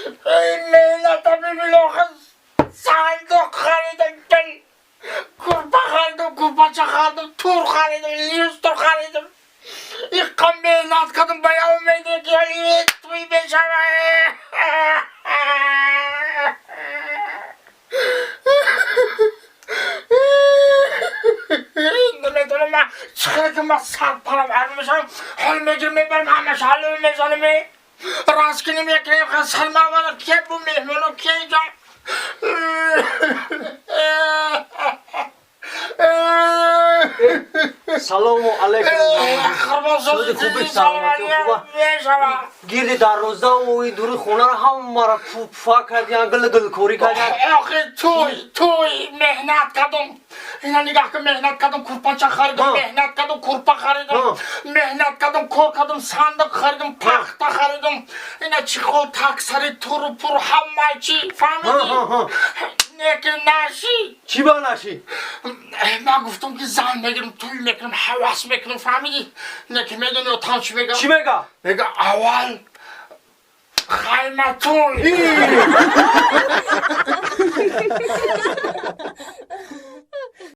Меҳната бибин, сандуқ харидам, курпа харидам, курпача харидам, тур харидам, люстр харидам. Иққа меҳнат кардам ба я умеде ки туй мешава. Намедонам ман чӣ хел ки ман сарпарам ҳарм мешавам, ҳол мегирам, мебарам, ҳамаш ҳалв мезанам, раскини мекунем, сармавара ке бу меҳмоно ке инҷо. Салому алайкум. Гирди дарвозаву ин дури хонаро ҳамаро пуфа кардиан, гил гилкорӣ кардиан. Охи, туй туй меҳнат кардум. Ина нигаҳ кун, меҳнат кардум, курпача харидум, меҳнат кардум, курпа харидум, меҳнат кардум, кор кардум, сандуқ харидум, пахта харидум. Ина чӣ хол таксари туру пуру ҳамаи чӣ, фаҳмидӣ? Неки наши. Чӣ ба наши? Ман гуфтам ки зан мегирам, туй мекунам, ҳавас мекунам, фаҳмидӣ? Неки медони отам чӣ мега? Чӣ мега? Мега, аввал хайматуй.